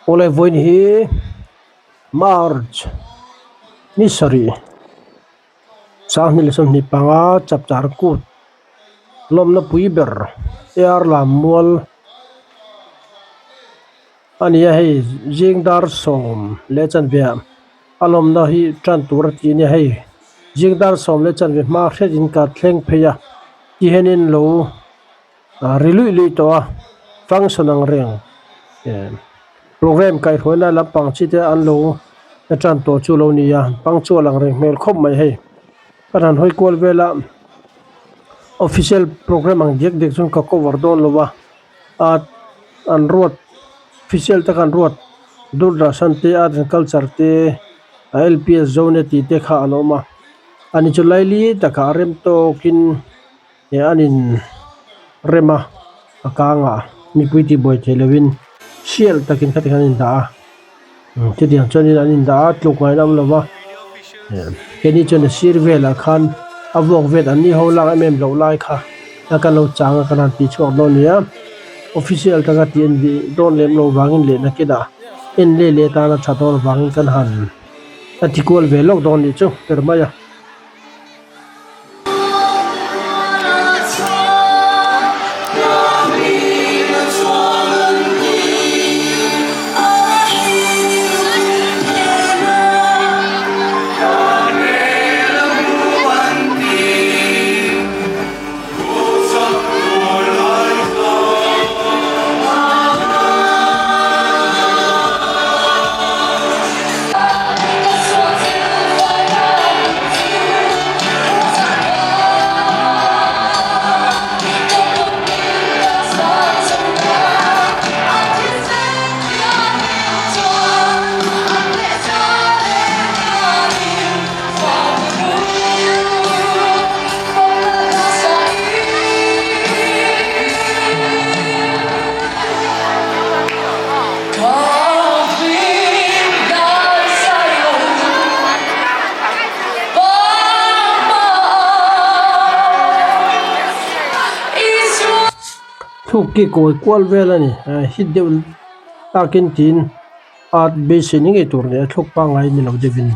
Awle vawiin hi March ni sarih sanghnih leh sawmhnih panga chapchar kut lawmna pui ber ar lam mual a ni a hei zing dar sawm leh chanve ah a lawmna hi tan tur a tih a nia hei zing dar sawm leh chanve hma hriatin ka thleng phei a ti hianin lo. Ri luih luih tawh a function ang reng program kaihhruaina lampang chi te an lo la tan tawh chu lo ni a punctual ang reng hmel khawp mai hei ka han hawi kual vel a official program ang diak diak chuan ka cover dawn lo a ah an ruat official te khan ruat Doordarshan te art and culture te L P S zone tih te kha an awm a ani chu laili takah a rem tawkin. He an in rem a a kangah mipui tihbuai theih lovin sial takin khati khan an indah a chutiang chuanin an indah a tluk ngaihna awm lova keini chuan a sir velah khan a vuak vet an ni ho lak em em loh lai kha a kan lo chang a kan han tih chhuak dawn a ni a official taka tih an nih dawn lem loh vangin leh nakinah en leh leh tana tha dawn avangin kan han a ti kual ve lawk dawn nih chu ber mai a. Thluk ki kawi kual vel a ni hit deuh takin tiin art beisei ni ngei tur a ni a thluk pangngai ni lo deuhin.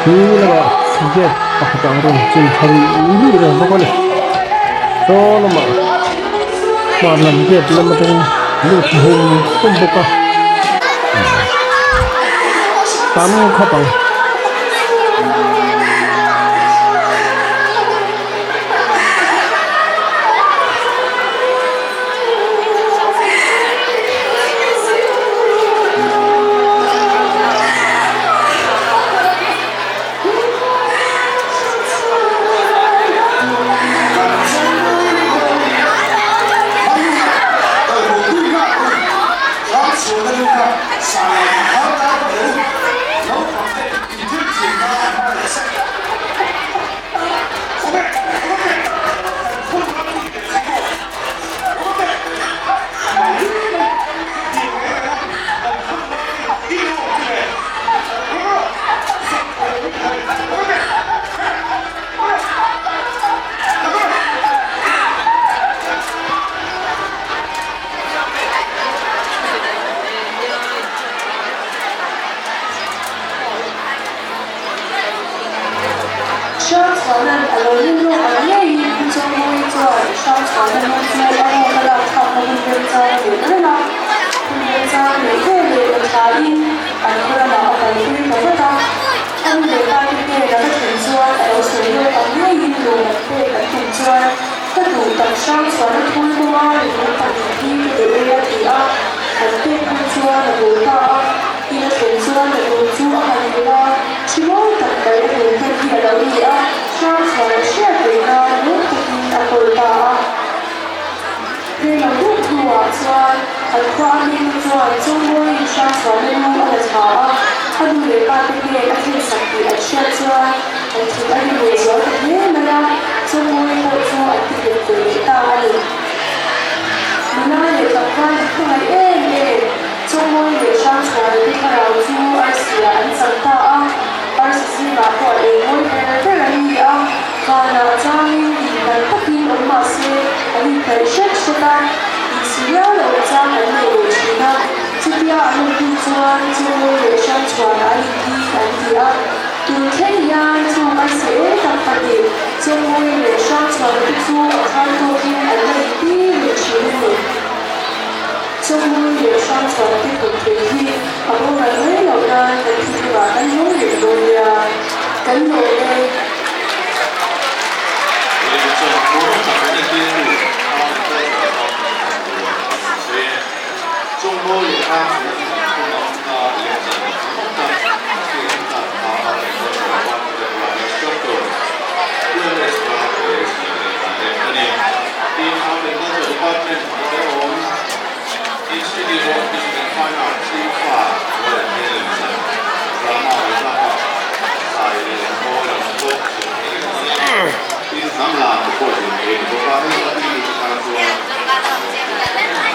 Hi lamah gate pakhat ah rawn chei thar luih reng bawk a ni saw lamah hmar lam gate lam atangin lut hum hum bawk a tam khawp ang. pahnih hi ka duh e a ti a. An pek hnu chuan a haw ta a. In a thlen chuan a ur chu a han phelh a, thi mawi tak mai a hnung ken hi a lo ni a, Hrangchhuan a hriat reng nan lawm takin a kawl ta a. Rei lo deuh hnuah chuan an khua a mite chuan Chawngmawiin Hrangchhuana lu a la thla a, a nu leh pa te hnen a thlensak tih an hriat chuan an thin a rim leh zual ta hle mai a, Chawngmawii pawh chu an ti nghet ve leh ta a ni. Nula leh tlangval in hmangaih em em, Chawngmawii leh Hrangchhuana te thlarau chu arsi-ah an chang ta a, arsi zingah pawh a eng mawi ber ber an ni a. Vanah changin inhlan takin awm mah se an inhnaih hret hret a, insi riau loh chang an nei leh thin a. Chutia an awm hnu chuan Chawngmawi leh Hrangchhuana an inti an ti a. Tun thleng hian chung arsi eng tak pahnih Chawngmawi leh Hrangchhuana te chu a khar tawkin an la inti reng thin a ni. Chawngmawi leh Hrangchhuana te kum thei hi a boral mai loh nan kan thinlungah kan hmang reng dawn nia. Kan lawm e.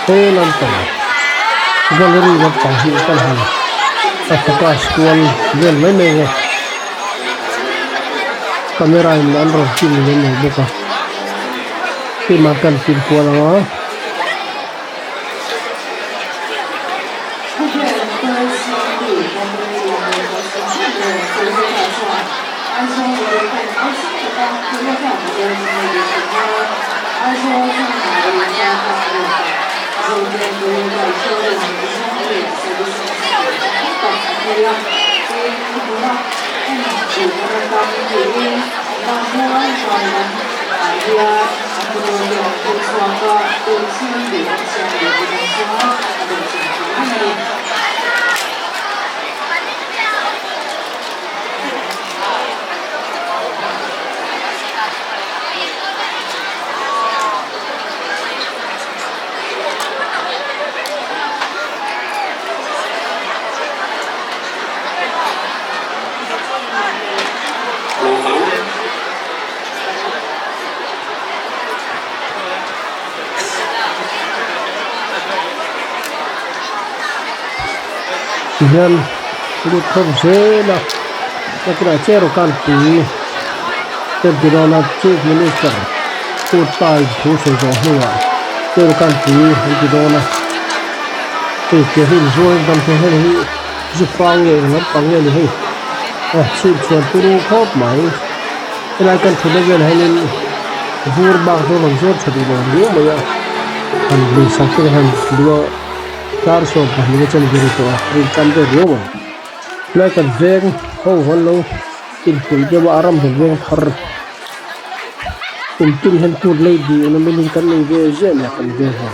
He lampang gallery lampang hi kan han a focus kual vel mai mai ang a camera in an rawn film lem lo bawk a keimah kan film kual ang a. Tihian lut khawp zel a nakinah chair kan pui te ti dawn a chief minister kut pa in thu sawi zawh hnuah chair kan pui an ti dawn a hei ke hi inzuar dam thei hei hi zu fang nge eng lampang nge ni hei a chhip chhuan turu khawp mai helai kan thutna velah hianin vur bak chu rawn zuar tha duh lo riau mai a han lui sak te han duh a dar 12 a chen ve ri tawh a rin tam deuh riau mai helai kan veng ho an lo inkulh deuh a a ram hlun veng thar kum tin hian kut lei dih an awm in kan nei ve ziah nia kan veng ho.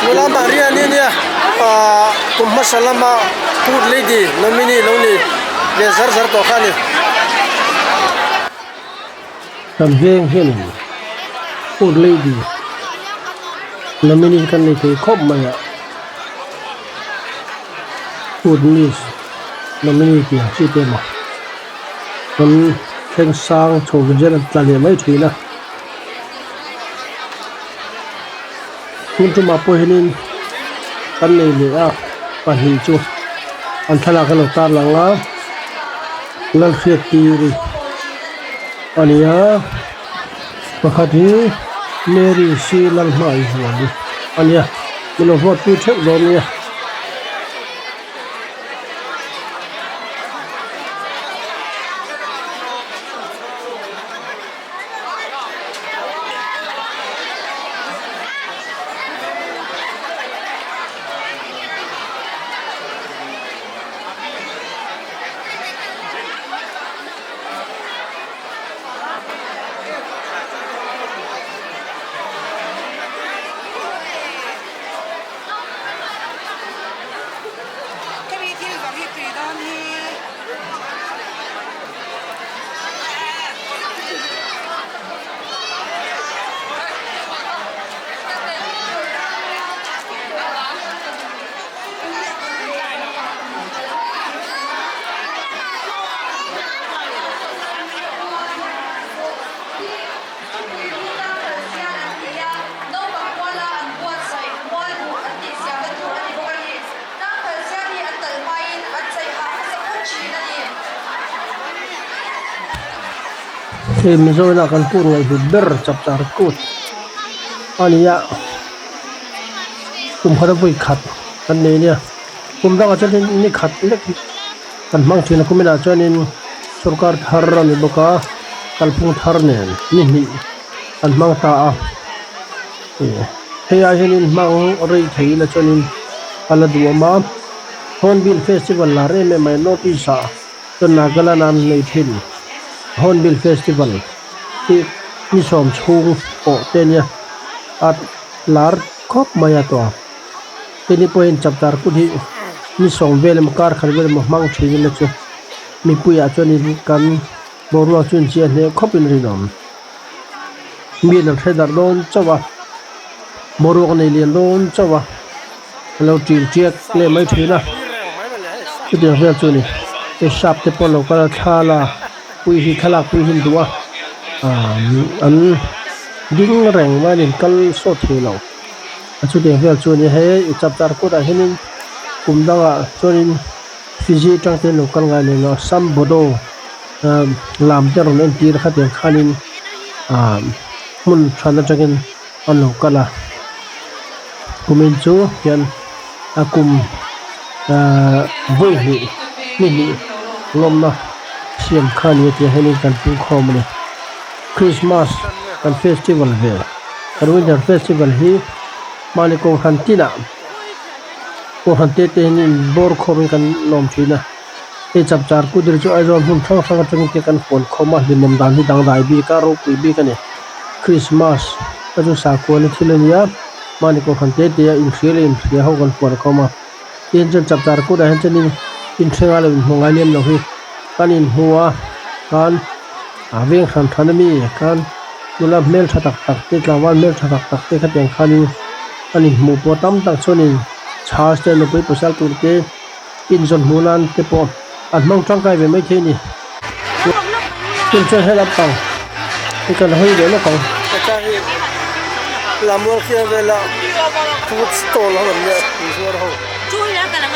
Nula Maria ni nia ahh kum hmasa lama Good Lady nominee lo ni leh zar zar tawh kha a ni. Kan veng hianin Good Lady nominee kan nei thei khawp mai a Good Miss nominee tih ang chi te emaw kan thleng sang chho vel an tla leh mai thin a. Tun tumah pawh hianin kan nei leh a pahnih chu an thlalak an lo tarlang a Lalhriattiri a ni a pakhat hi Mary si Lalhmaihuali a ni a min lo vote pui theuh dawn nia. Hei Mizoram kan kut ngaihhlut ber chapchar kut a ni a kum khat a vawi khat kan nei nia kum dangah chuan ni khat lek kan hmang thin a kuminah chuanin sorkar thar a ni bawk a kalphung thar nen ni hnih an hmang ta a hei ai hianin hmang rei thei ila chuanin a la duhawm a Hornbill festival lar em em mai North East ah chuan Nagaland an nei thin Hornbill festival hi ni sawm chhung pawh te ania a lar khawp mai a tawh heni pawhin chapchar kut hi ni sawm vel emaw kar khat vel emaw hmang thin ila chu mipuiah chuanin kan boruak chu inchhiah hneh khawpin rinawm. Mi an hre darh dawn chauh a boruak nei lian dawn chauh a a lo ṭil ṭiak leh mai ṭhin a chutiang vel chu a ni hei sap te pawh an lo kal a thla la pui hi thlalak pui hi an duh a ah an ding reng mai a ni kal sawt thei lo a chutiang vel chu a ni hei chapchar kawtah hianin kum dangah chuanin Fiji atang te an lo kal ngai lem lo a Sam Bodo. Lam te rawn entir khatiang khanin ah hmun hran atangin an lo kal a kumin chu hian a kum ah vawi hnih ni hnih lawmna siam kha a ni a tih hianin kan pungkhawm a ni Christmas kan festival ve kan winter festival hi mahni kawng hran tinah kawng hran te te hian inbawr khawmin kan lawm thin a. Hei chapchar kudir chu Aizawl hmun hrang hrang atangin te kan huan khawm a, hlimawm dan hi dangdai bik a, ropui bik a ni. Christmas a chu sakhuana thil a ni a, mahni kohhran te te a inhria leh inhria ho kan huan khawm a. Tin chuan chapchar kutah hian chuanin inhre ngai lo inhmu ngai lem lo hi kan inhmu a, kan a veng hran hran a mi kan nula hmel tha tak tak te tlangval hmel tha tak tak te khatiang khanin an inhmuh pawh tam tak chuanin chhas te nupui pasal tur te. Inzawn hmuh nan te pawh an hmang tangkai ve maithei a ni. Tin chuan he lampang hi kan hawi ve lawk ang. Heta hi Lamual khian vela food stall ho an nia inzuar ho.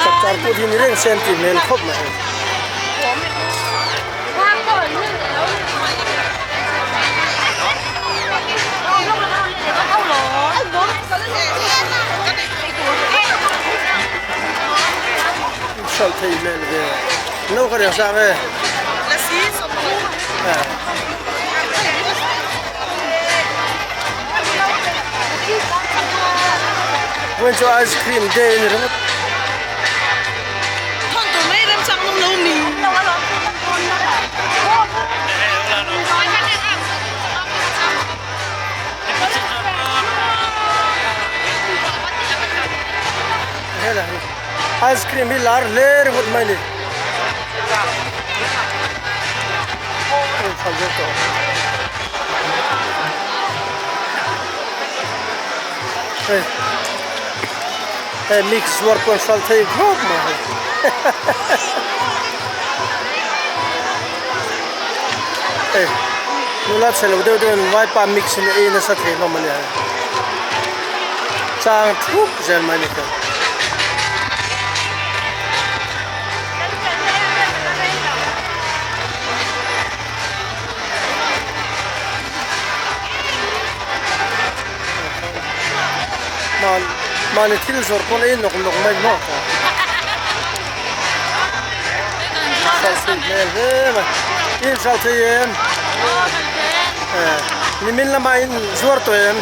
Chapchar kut hi ni reng se an tih hmel khawp mai. Hralh thei hmel ve no ka riang sang e Vawiin chu ice cream day a ni ringawt. Ice cream hi lar hle ringawt mai ni. Hei hei mix zuar pawh an hralh thei khawp mai hei. Hei nula chhe lo deuh deuh in vaipa mix in ei nasa thei hlawm a nia hei. Chang thup zel mai ni kha. Mahni thil zawrh pawn ei nawk nawk mai maw ka. Hralh theih hmel hle mai. I inhralh thei em? Nimin lamah in zuar tawh em?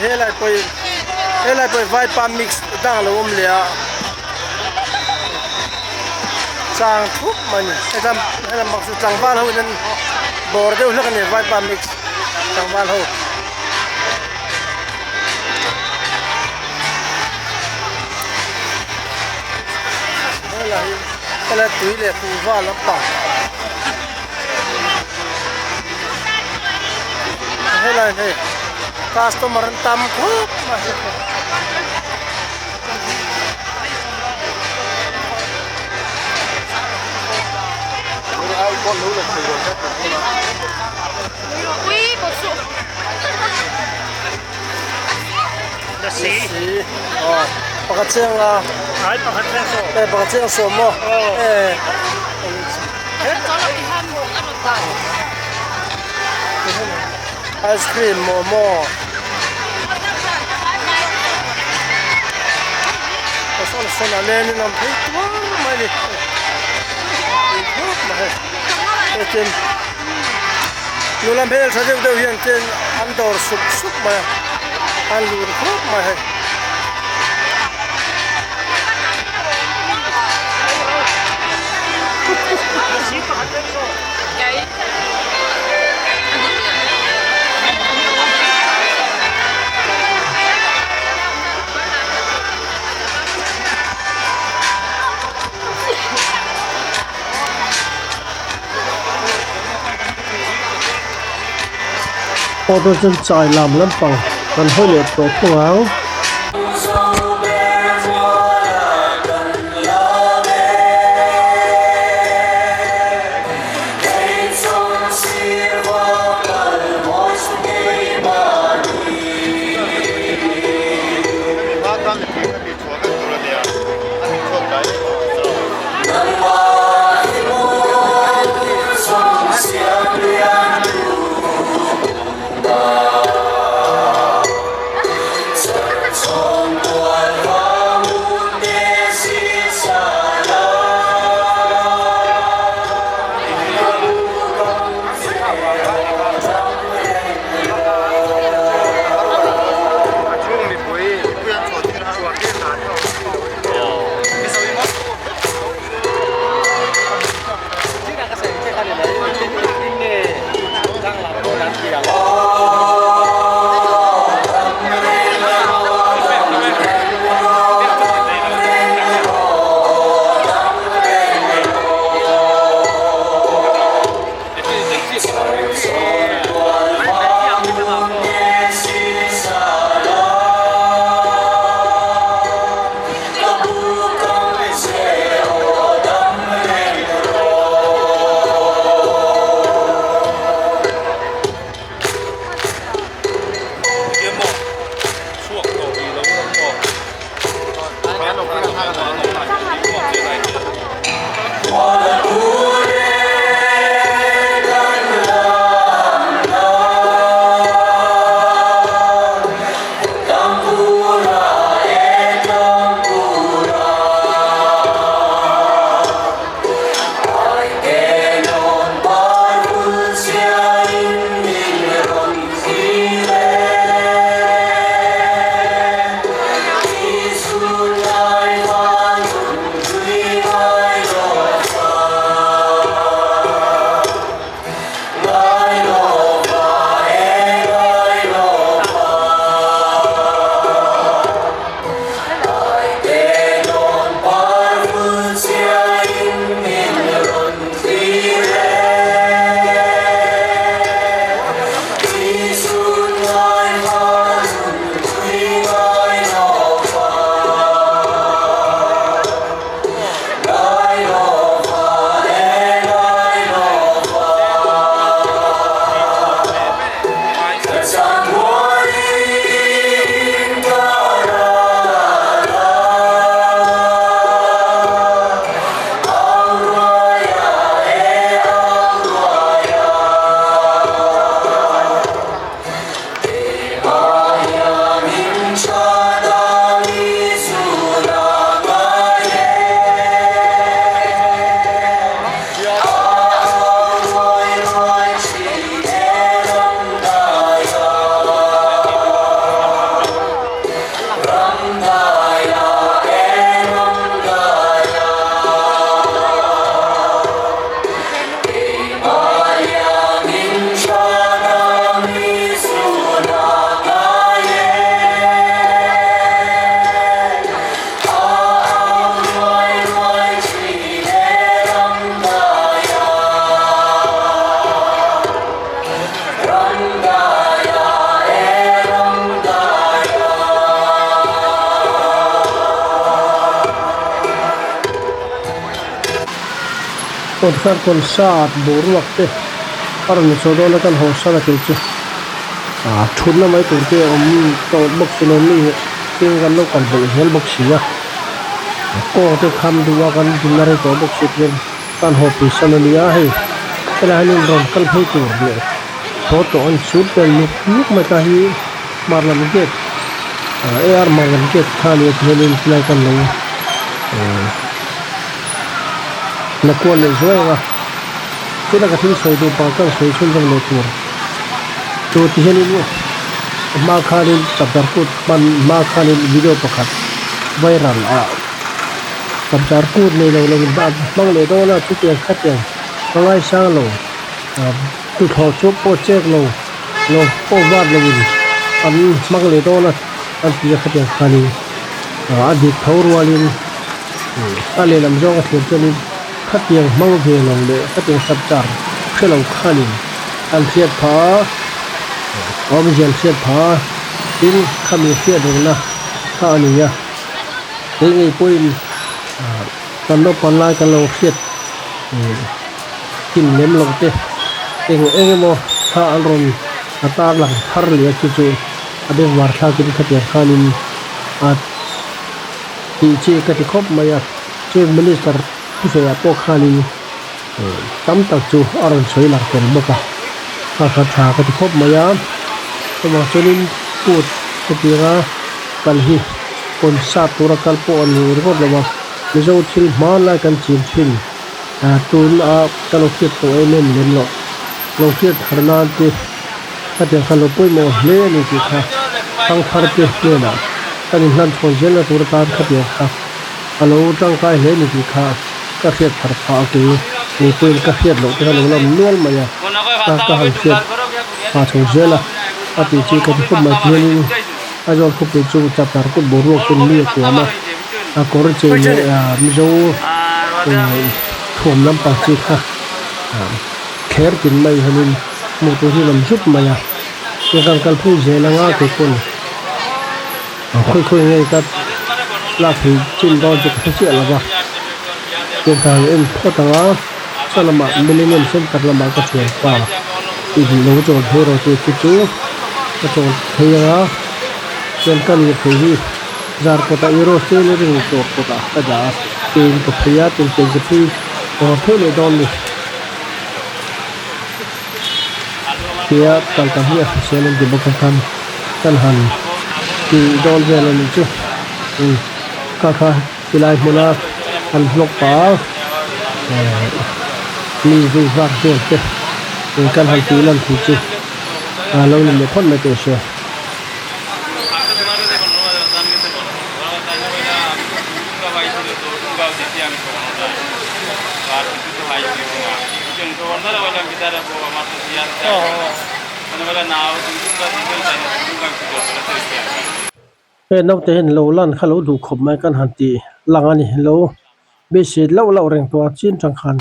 Helai pawh hi helai pawh hi vaipa mix dang a lo awm leh a chang thup mai a ni helam helam bang chu tlangval ho in an bawr deuh hlek a ni vaipa mix tlangval ho. Helai hi helai tui leh kuhva lampang. Helai hei customer an tam khawp mai. Lassi. Pakhat chiang a. E pakhat cheng sawm maw e. Ice cream momo sawn sawn a len in a awm phei tuar mai a ni khawp mai hei hei tin nula hmeltha deuh deuh hian ten an dawr sup sup mai a an lun khawp mai hei. Auto chuan chai lam lampang kan hawi leh tawh thung ang. Kawtthler concert boruak te a rawn chhuah dawn a kan haw san a kei chu ah thutna mai tur te a awm tawh bawk si lo mi tin kan lo kal belh zel bawk si a. Kawng te kham duh a kan dinna rei tawh bawk si chuan kan haw pui san a ni a hei helai hianin rawn kal phei tur leh thaw tawh an chhut vel nuk nuk mai ta hi hmar lam gate ah ar hmar lam gate kha a ni a tihianin tilai kan lo la kual leh zuai ang a tuna ka thil sawi duh pang kan sawi chhunzawm leh tur chu tihianin a hma khanin chapchar kut hman hma khanin video pakhat viral ah chapchar kut nei lo lo in hmang leh dawn a chutiang khatiang ka ngaisang lo ah tuthlawh chu pawh chek lo lo pawh vat lo in an hmang leh dawn a an ti a khatiang khanin ah a dik tho rualin a lehlam zawng a thlir chuanin khatiang hmang ve lo leh khatiang chapchar hre lo khanin an hriat phah a awmzia an hriat phah a tin khami hriat rengna kha a ni a kei ngei pawhin ah kan naupang lai kan lo hriat kin lem loh te eng eng emaw kha an rawn a tar lang thar leh a chu chu a bengvar thlakin khatiang khanin a tih chi ka ti khawp mai a chief minister thusawiah pawh khanin tam tak chu a rawn sawi lang tel bawk a kha kha tha ka ti khawp mai a chuvang chuanin kut hetianga kal hi concert tura kal pawh a ni ringawt lo a mizo thil hmanlai kan chin thin ah tun a ka lo hriat tawh em em lem loh lo hriat thar nan te khatiang kha lo pawimawh hle a ni tih kha thangthar te hnenah kan inhlan chhawn zelna tur atan khatiang kha a lo tangkai hle a ni tih kha ka hriat thar phah a kei ni pawhin ka hriat loh te kha lo lam nual mai a ka ka han hriat phah chho zel a a tih chi ka ti khawp mai tihianin Aizawl khawpui chu chapchar kut boruak chu mi a tuam a a kawr chei leh ah Mizo thuam lampang chi kha thler tin mai hianin hmuh tur hi a awm zut mai a tin kan kal phei zel anga keipawn khawi khawi nge ka lak thei chin dawn chu ka hre chiah lo va tin ka han en phawt ang a saw lamah millennium center lamah ka thian pa i duh lo chawl phei rawh tih chu chu ka chawl phei ang a chuan ka lirthei hi zar kawtah eros tailoring dawr kawtah ka dah a kein ka phei a tin kein ka phei ka va phei leh dawn a ni. Tia kal tam hi a hrisel an ti bawk a khan kan han tih dawn vel a nih chu umm kha kha tilai hmuna an vlog pah a ehh mi zui vak vel te eng kan han tih lan thei chu a lo ni leh phawt mai teh se. He naute hian lo lan kha lo duh khawp mai kan han tih lang a ni lo beisei lauh lauh reng tawh a chin tang khan.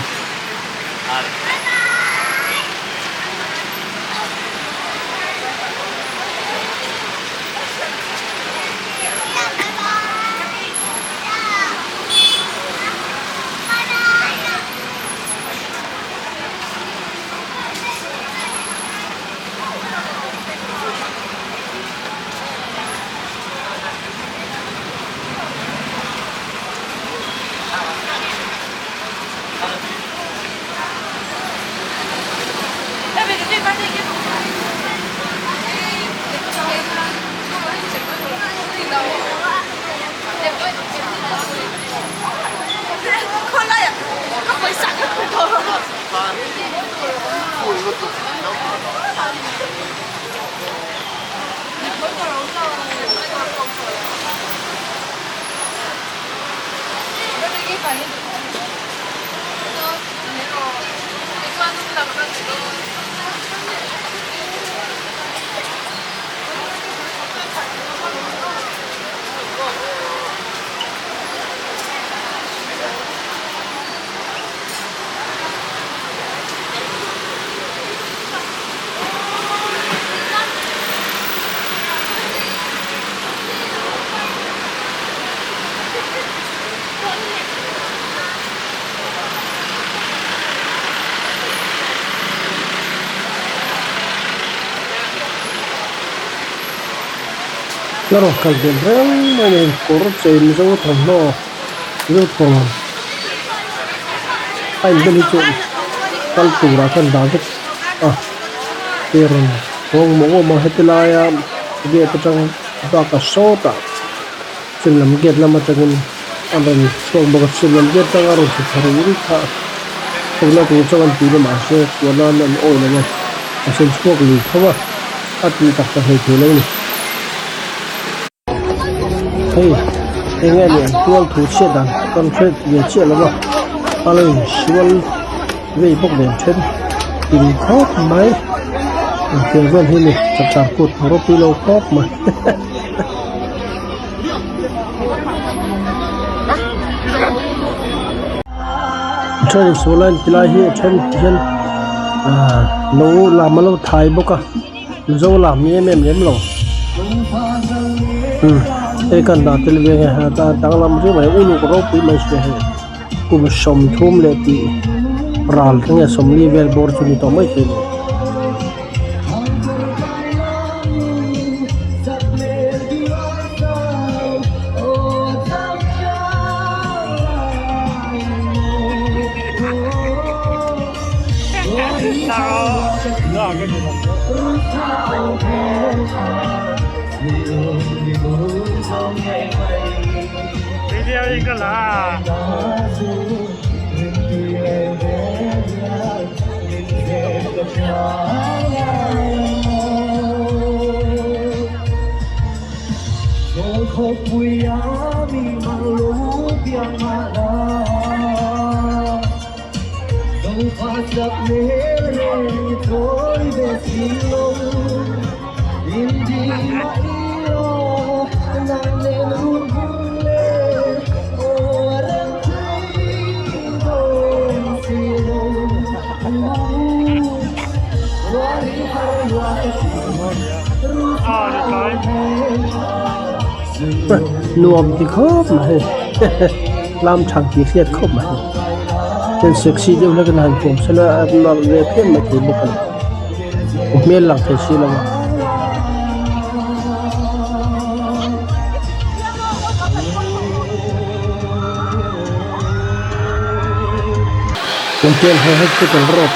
La rawn kal ve reng mai a ni kawr chei mizo thawmhnaw. Mizo tawng a inbel hi chu kal turah khan dah vek a hei rawn nghawng mawh mawh a heti laia gate atang bakah sawtah chhim lam gate lam atangin a rawn chhuak bawk a chhim lam gate atanga rawn chhuk thla rih rih kha chhukna tur chuan an tih na mahse kuah nan an awih lo a a sen chhuak lui tho a a tih tak tak hleithei lo a ni. Hei eng nge ni an tual thu chhiat dan kan hre ve chiah lo va a lo insual vei bawk nen then kim khawp mai infiam vel hi ni chapchar kut ropui lo khawp mai. A then insual a inti lai hi a then ti hian ahh lo lam a lo thai bawk a. Mizo lam ni em em lem lo umm hei kan dah tel ve nge a danglam riau mai uluk ropui mai si hei kum 30 leh tih ral te nge 40 vel bawr chu ni tawh mai thei a ni. Nuam ti khawp mai lam tha tih hriat khawp mai chuan sexy deuh hlek in a han tuam sela a nalh ve phian mai thei bawk a ni hmel lang thei si lo a. Hotel hospital road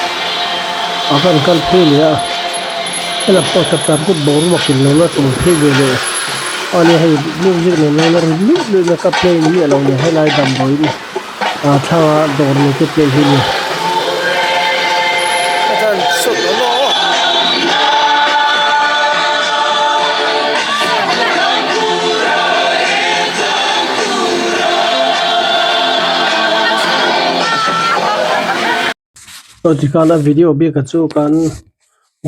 a kan kal phei leh a helam pawh chapchar kut boruak in lo la tum phei ve leh a nia hei music nen lo la ri luih luih mai a ka play ni miah lo nia helai damdawiin ah thlang a dawr nei te play hi a ni. Aw tikhan a video bik a chu kan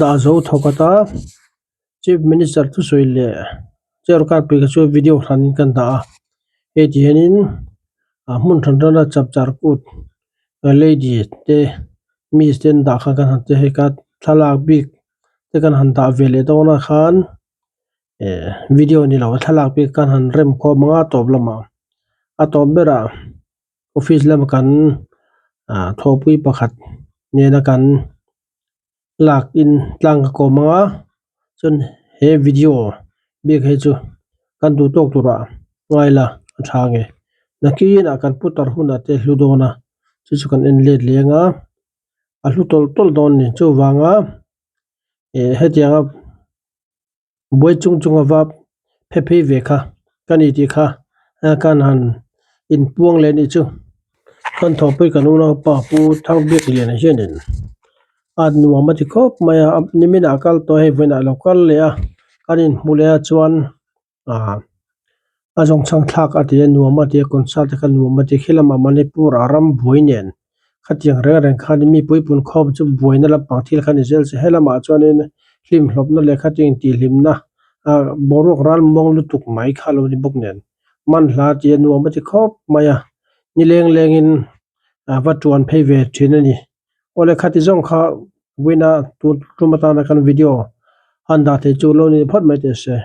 dah zo thawk ata chief minister thusawi leh chair kar pui kha chu video hran in kan dah a hei ti hianin ah hmun hran hran a chapchar kut lady te miss te an dah kha kan han ti hei kha thlalak bik te kan han dah ve leh dawn a khan. Eh video ni lo a thlalak bik kan han rem khawm ang a tawp lamah a tawp berah office lama kan ah thawhpui pakhat nena kan lak in tlang ka kawm ang a chuan he video bik hi chu kan duh tawk turah ngai la a tha nge nakinah kan putar hunah te hlu dawn a chu chu kan en let leng a a hlu tawlh tawlh dawn a ni chuvanga eh hetianga. Buai chung chung a vap phe phei ve kha ka ni tih kha kan han inpuang leh anih chu. Kan thawhpui kan unaupa Pu Thangbiakliana hianin a nuam a ti khawp mai a, nimin ah a kal tawh a hei vawiinah a lo kal leh a, kan inhmu leh a chuan ah a zawngchhang thlak a ti a nuam a ti a concert te kha nuam a ti khi lamah Manipur ah ram buai nen Khatiang reng reng khan mi puipun khawm chu buaina lampang thil kha ni zel che. He lamah chuanin hlimhlawpna leh khatiang intihhlimna ah boruak ral muang lutuk mai kha a lo ni bawk nen. Man hla tih a nuam a ti khawp mai a, ni leng lengin a va tuan phei ve thin a ni. Awle khati zawng kha vawiina tun tum atana kan video han dah thei chu lo ni phawt mai teh se.